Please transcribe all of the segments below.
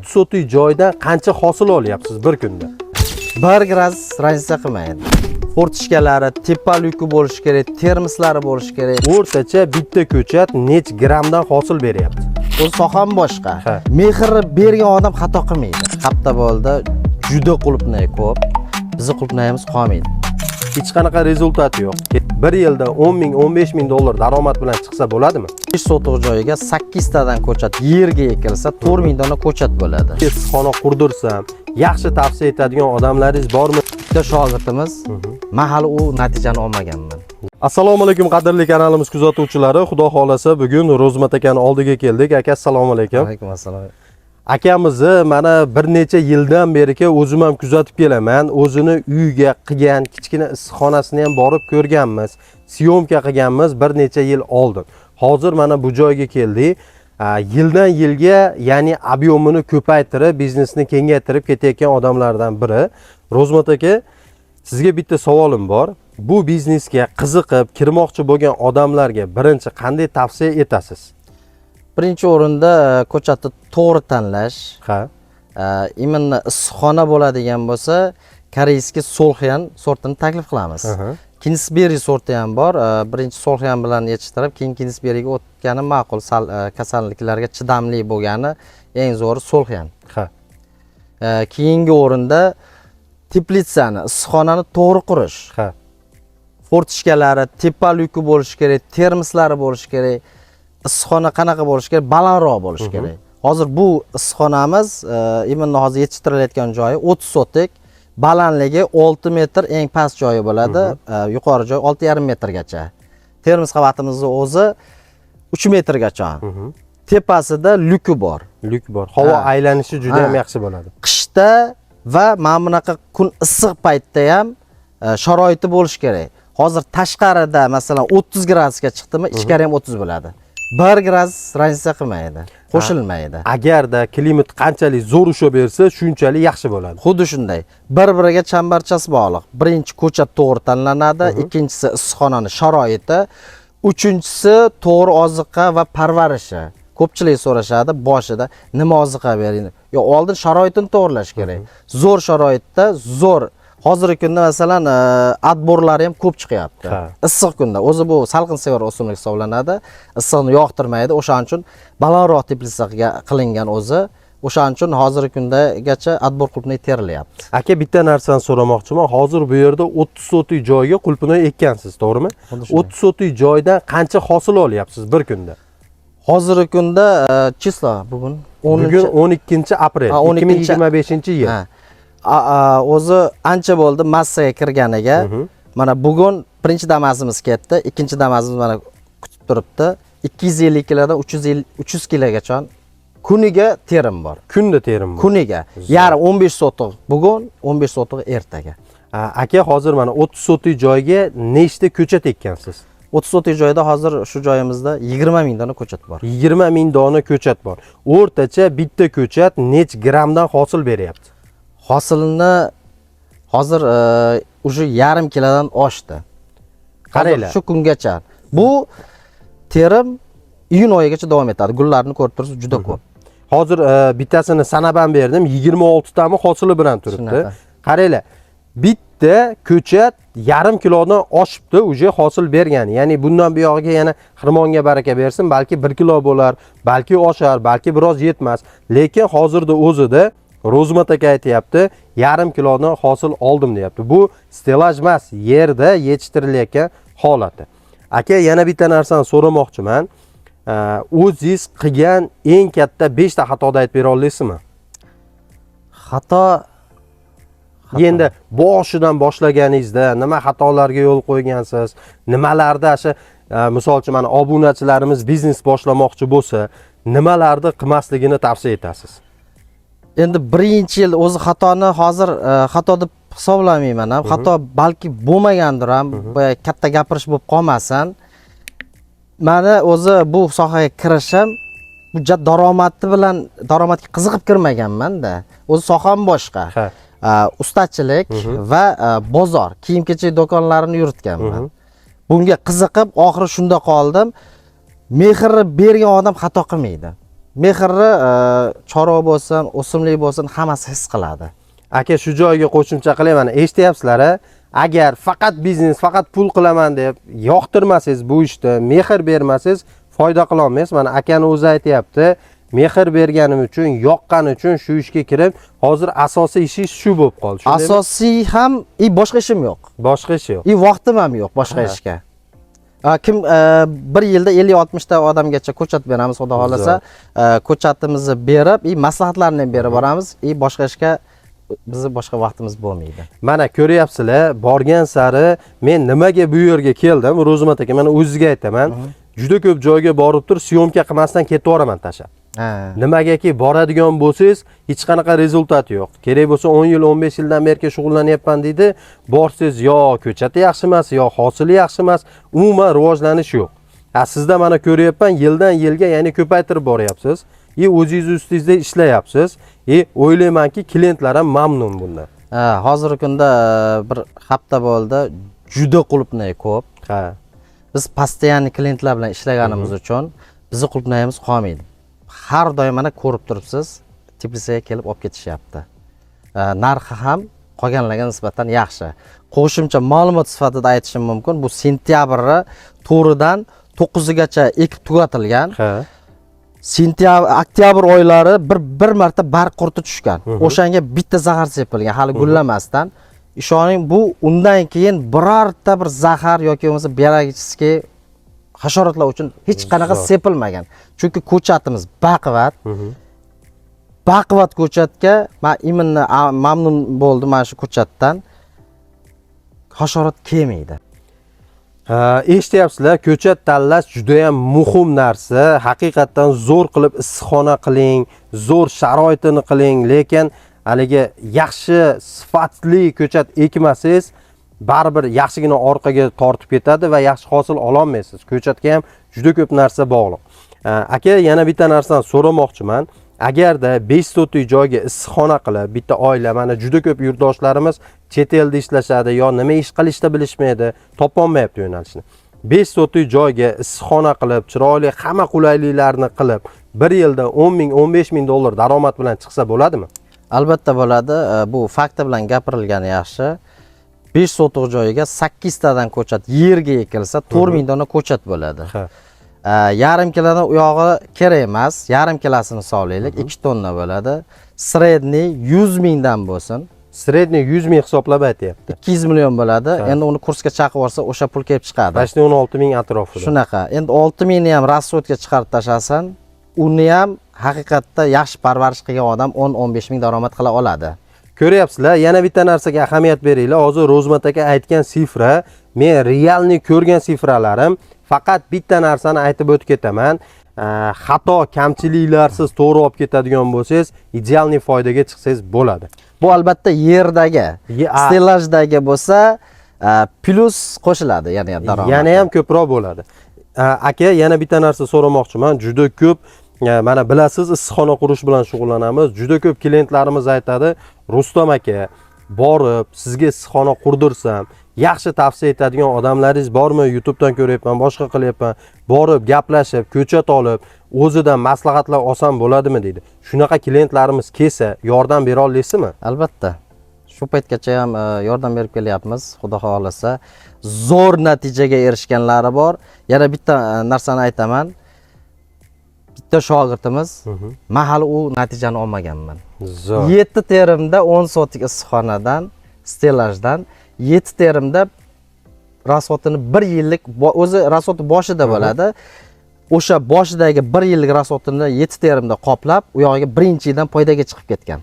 Sotik joydan qancha hosil olyapsiz bir kunda? 1 gradus разница qilmaydi. Форточка lari, tepa lyuki bo'lishi kerak, termoslari bo'lishi kerak. O'rtacha bitta ko'chat nech grammdan hosil beryapti? O'zi soham boshqa. Mehrni bergan odam xato qilmaydi. Hafta bo'ldi, juda qulupnay ko'p. Bizni qulupnayimiz qolmaydi. Hech qanaqa результат yo'q. Bir yilda 10 ming, 15 ming dollar daromad bilan chiqsa bo'ladimi? 5 sotiq joyiga 8 tadan ko'chat yerga ekilsa, 4 ming dona ko'chat bo'ladi. Issiqxona qurdirsam, yaxshi tavsiya etadigan odamlaringiz bormi? Bitta shogirdimiz, men hali u natijani olmaganman. Assalomu alaykum, qadrli kanalimiz kuzatuvchilari. Xudo xolasa, bugun Ro'zmat akani oldiga keldik. Aka, assalomu alaykum. Alaykum assalom. Akamizni mana bir necha yildan beriki o'zim ham kuzatib kelaman. O'zini uyiga qilgan kichkina issiqxonasini ham borib ko'rganmiz. Съёмка qilganmiz bir necha yil oldin. Hozir mana bu joyga keldik. Yildan yilga, ya'ni объем ini ko'paytirib, biznesni kengaytirib ketayotgan odamlardan biri. Ro'zmat aka, sizga bitta savolim bor. Bu biznesga qiziqib kirmoqchi bo'lgan odamlarga birinchi qanday tavsiya etasiz? Birinchi o'rinda ko'chatni to'g'ri tanlash. Именно issiqxona bo'ladigan bo'lsa, корейский Solxyan sortini taklif qilamiz. Kingsberry sorti ham bor. Birinchi Solxyan bilan yetishtirib, keyin Kingsberryga o'tgani ma'qul. Sal kasalliklarga chidamli bo'lgani eng zo'ri Solxyan. Keyingi o'rinda teplitsani, issiqxonani to'g'ri qurish. Форточка lari, tepa lyuki bo'lishi kerak, termoslari bo'lishi kerak. Issiqxona qanaqa bo'lishi kerak? Balandroq bo'lishi kerak. Hozir bu issiqxonamiz, именно hozir yetishtirilayotgan joyi 30 sotik, balandligi 6 metr eng past joyi bo'ladi, yuqori joyi 6,5 metrgacha. Termos qavatimizni o'zi 3 metrgacha. Tepasida lyuki bor. Lyuk bor. Havo aylanishi juda ham yaxshi bo'ladi. Qishda va mana bunaqa kun issiq paytda ham sharoiti bo'lishi kerak. Hozir tashqarida, masalan, 30 gradusga chiqdimi, ichkari ham 30 bo'ladi. 1 gradus разница qilmaydi, qo'shilmaydi. Agarda климат qanchalik zo'r ushlab bersa, shunchalik yaxshi bo'ladi. Xuddi shunday. Bir-biriga chambarchas bog'liq. Birinchi ko'chat to'g'ri tanlanadi, ikkinchisi issiqxonani sharoiti, uchinchisi to'g'ri oziqa va parvarishi. Ko'pchilik so'rashadi boshida, nima oziqa bering? Yo, oldin sharoitini to'g'irlash kerak. Zo'r sharoitda zo'r. Hozirgi kunda, masalan, отбор lari ham ko'p chiqyapti. Issiq kunda o'zi bu salqin sevar o'simlik hisoblanadi. Issiqni yoqtirmaydi. O'shaning uchun balandroq теплица qilingan o'zi. O'shaning uchun hozirgi kundagacha отбор qulupnay terilyapti. Aka, bitta narsani so'ramoqchiman. Hozir bu yerda 30 sotik joyga qulpinay ekkansiz, to'g'rimi? Xuddi shunday. 30 sotik joydan qancha hosil olyapsiz bir kunda? Hozirgi kunda число bugun 10. Bugun 12 aprel Ha, 12 2025-yil. Ha. O'zi ancha bo'ldi massaga kirganiga. Mana bugun birinchi damasimiz ketdi, ikkinchi damasimiz mana kutib turibdi. 250 kilodan 350, 300 kilogacha kuniga terim bor. Kunda terim bor. Kuniga. Yarim 15 sotiq bugun, 15 sotiq ertaga. Ha, aka, hozir mana 30 sotik joyga nechta ko'chat ekkansiz? 30 sotik joyda hozir shu joyimizda 20 ming dona ko'chat bor. 20 ming dona ko'chat bor. O'rtacha bitta ko'chat nech grammdan hosil beryapti? Hosilini hozir уже yarim kilodan oshdi. Hozir Qaranglar. shu kungacha. Bu terim iyun oyigacha davom etadi. Gullarni ko'rib turibsiz, juda ko'p. Hozir bittasini sanab ham berdim. 26 tami hosili bilan turibdi. Shunaqa. Qaranglar. Bitta ko'chat yarim kilodan oshibdi, уже hosil bergan. Ya'ni bundan buyog'iga yana xirmonga baraka bersin, balki 1 kilo bo'lar, balki oshar, balki biroz yetmas. Lekin hozirda o'zida Ro'zmat aka aytyapti, yarim kilodan hosil oldim deyapti. Bu стеллаж emas, yerda yetishtirilayotgan holati. Aka, yana bitta narsani so'ramoqchiman. O'zingiz qilgan eng katta 5 ta xatoni aytib bera olasizmi? Xato. Endi boshidan boshlaganingizda nima xatolarga yo'l qo'ygansiz? Nimalarda shu misol uchun, mana obunachilarimiz biznes boshlamoqchi bo'lsa, nimalarni qilmasligini tavsiya etasiz? Endi birinchi yil o'zi xatoni hozir xato deb hisoblamayman ham. Xato balki bo'lmagandir ham, boya katta gapirish bo'lib qolmasin. Mani o'zi bu sohaga kirishim bu daromadi bilan, daromadga qiziqib kirmaganman-da. O'zi soham boshqa. Ustachilik va bozor, kiyim-kechak do'konlarini yuritganman. Bunga qiziqib, oxiri shunda qoldim. Mehrni bergan odam xato qilmaydi. Mehrni chorva bo'lsin, o'simlik bo'lsin, hammasi his qiladi. Aka, shu joyga qo'shimcha qilay, mana eshityapsizlar a? Agar faqat biznes, faqat pul qilaman deb yoqtirmasangiz bu ishni, mehr bermasangiz, foyda qila olmaysiz. Mana akani o'zi aytyapti, mehr berganim uchun, yoqqani uchun shu ishga kirib, hozir asosiy ishingiz shu bo'lib qoldi. Shundaymi? Asosiy ham и boshqa ishim yo'q. Boshqa ish yo'q. И vaqtim ham yo'q boshqa ishga. Kim bir yilda 50-60 ta odamgacha ko'chat beramiz, xudo xohlasa. Ko'chatimizni berib, и maslahatlarni ham berib boramiz, и boshqa ishga bizni boshqa vaqtimiz bo'lmaydi. Mana ko'ryapsizlar, borgan sari men nimaga bu yerga keldim, Ro'zmat aka, mana o'zizga aytaman. Juda ko'p joyga borib turib, съёмка qilmasdan ketib yuboraman tashlab. Nimagaki boradigan bo'lsangiz, hech qanaqa результат yo'q. Kerak bo'lsa 10 yil, 15 yildan beri shug'ullanyapman deydi. Borsangiz, yo ko'chati yaxshi emas, yo hosili yaxshi emas, umuman rivojlanish yo'q. Ha, sizda mana ko'ryapman, yildan yilga ya'ni ko'paytirib boryapsiz. И o'zingiz ustingizda ishlayapsiz. И o'ylaymanki, klientlar ham mamnun bundan. Ha, hozirgi kunda bir hafta bo'ldi, juda qulupnay ko'p. Biz постоянный klientlar bilan ishlaganimiz uchun bizni qulupnayimiz qolmaydi. Har doim mana ko'rib turibsiz, теплица ga kelib olib ketishyapti. Narxi ham qolganlarga nisbatan yaxshi. Qo'shimcha ma'lumot sifatida aytishim mumkin, bu sentyabrni 4-dan 9-gacha ekib tugatilgan. Sentyabr, oktyabr oylari bir marta barg qurti tushgan. O'shanga bitta zahar sepilgan, hali gullamasdan. Ishoning, bu undan keyin birorta bir zahar yoki bo'lmasa биологический hasharotlar uchun hech qanaqa sepilmagan. Chunki ko'chatimiz baquvvat. Baquvvat ko'chatga men именно mamnun bo'ldim mana shu ko'chatdan. Hasharot kelmaydi. Ha, eshityapsizlar, ko'chat tanlash juda ham muhim narsa. Haqiqatdan zo'r qilib issiqxona qiling, zo'r sharoitini qiling, lekin haligi yaxshi sifatli ko'chat ekmasangiz, baribir yaxshigina orqaga tortib ketadi va yaxshi hosil ololmaysiz. Ko'chatga ham juda ko'p narsa bog'liq. Ha, aka, yana bitta narsani so'ramoqchiman. Agarda 5 sotix joyga issiqxona qilib, bitta oila, mana juda ko'p yurtdoshlarimiz chet elda ishlashadi yo nima ish qilishni bilishmaydi, topolmayapti yo'nalishni. 5 sotix joyga issiqxona qilib, chiroyli hamma qulayliklarni qilib, bir yilda 10 ming, 15 ming dollar daromad bilan chiqsa bo'ladimi? Albatta bo'ladi. Bu fakta bilan gapirilgani yaxshi. 5 sotix joyiga 8 tadan ko'chat yerga ekilsa, 4 ming dona ko'chat bo'ladi. Yarim kilodan u yog'i kerak emas. Yarim kilosini hisoblaylik, 2 tonna bo'ladi. Средний 100 mingdan bo'lsin. Средний 100 ming hisoblab aytyapti. 200 million bo'ladi. Endi uni kursga chaqib yuborsa, o'sha pul kelib chiqadi. Почти 16 ming atrofida. Shunaqa. Endi 6 mingni ham расход ga chiqarib tashlasin, uni ham haqiqatda yaxshi parvarish qilgan odam 10-15 ming daromad qila oladi. Ko'ryapsizlar, yana bitta narsaga ahamiyat beringlar. Hozir Ro'zmat aka aytgan цифра, men реальный ko'rgan цифра larim. Faqat bitta narsani aytib o'tib ketaman. Xato kamchiliklarsiz to'g'ri olib ketadigan bo'lsangiz, идеальный foydaga chiqsangiz bo'ladi. Bu albatta yerdagi, stellajdagi bo'lsa, plyus qo'shiladi, ya'ni daromad. Yana ham ko'proq bo'ladi. Aka, yana bitta narsa so'ramoqchiman. Juda ko'p mana bilasiz, issiqxona qurish bilan shug'ullanamiz. Juda ko'p klientlarimiz aytadi, Rustam aka, borib sizga issiqxona qurdirsam, yaxshi tavsiya etadigan odamlaringiz bormi? YouTubedan ko'ryapman, boshqa qilyapman. Borib gaplashib, ko'chat olib, o'zidan maslahatlar olsam bo'ladimi deydi. Shunaqa klientlarimiz kelsa, yordam bera olasizmi? Albatta. Shu paytgacha ham yordam berib kelyapmiz, xudo xohlasa. Zo'r natijaga erishganlari bor. Yana bitta narsani aytaman. Bitta shogirdimiz, men hali u natijani olmaganman. Zo'r. 7 terimda 10 sotik issiqxonadan, stellajdan 7 terimda расход ini 1 yillik o'zi расход i boshida bo'ladi. O'sha boshidagi 1 yillik расход ini 7 terimda qoplab, u yog'iga birinchi yildan foydaga chiqib ketgan.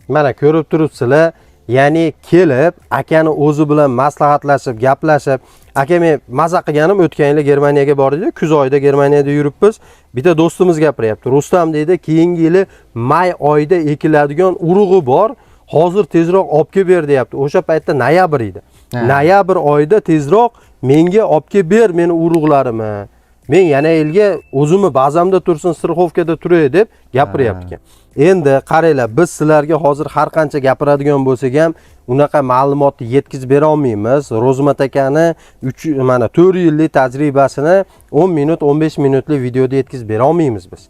Mana ko'rib turibsizlar, ya'ni kelib akani o'zi bilan maslahatlashib, gaplashib, aka, men maza qilganim, o'tgan yili Germaniyaga bordik, kuz oyida Germaniyada yuribmiz. Bitta do'stimiz gapiryapti. Rustam deydi, keyingi yili may oyida ekiladigan urug'i bor. Hozir tezroq olib kelib ber deyapti. O'sha paytda noyabr edi. Noyabr oyida tezroq menga olib kelib ber meni urug'larimni. Men yana yilga o'zimni bazamda tursin, страховка da turay deb gapiryapti ekan. Endi qaranglar, biz sizlarga hozir har qancha gapiradigan bo'lsak ham unaqa ma'lumotni yetkazib bera olmaymiz. Ro'zmat akani 3, mana 4 yillik tajribasini 10 minut, 15 minutlik videoda yetkazib bera olmaymiz biz.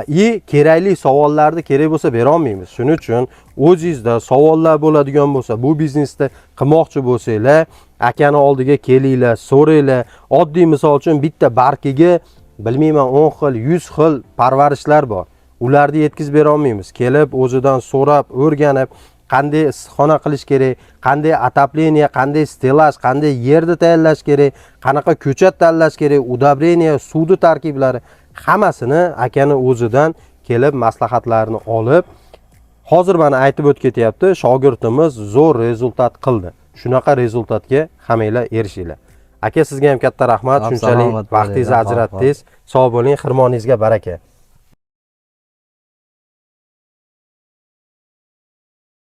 И kerakli savollarni kerak bo'lsa bera olmaymiz. Shuning uchun o'zingizda savollar bo'ladigan bo'lsa, bu biznesda qilmoqchi bo'lsanglar, akani oldiga kelinglar, so'ranglar. Oddiy misol uchun bitta barkiga, bilmayman, 10 xil, 100 xil parvarishlar bor. Ularni yetkazib bera olmaymiz. Kelib o'zidan so'rab, o'rganib, qanday issiqxona qilish kerak, qanday отопление, qanday stellaj, qanday yerni tayyorlash kerak, qanaqa ko'chat tanlash kerak, удобрение, suvni tarkiblari, hammasini akani o'zidan kelib maslahatlarni olib, hozir mana aytib o'tib ketyapti, shogirdimiz zo'r результат qildi. Shunaqa результат ga hammanglar erishinglar. Aka, sizga ham katta rahmat, Salomat shunchalik bo'ling, vaqtingizni rahmat. ajratdingiz. Sog' bo'ling, xirmoningizga baraka.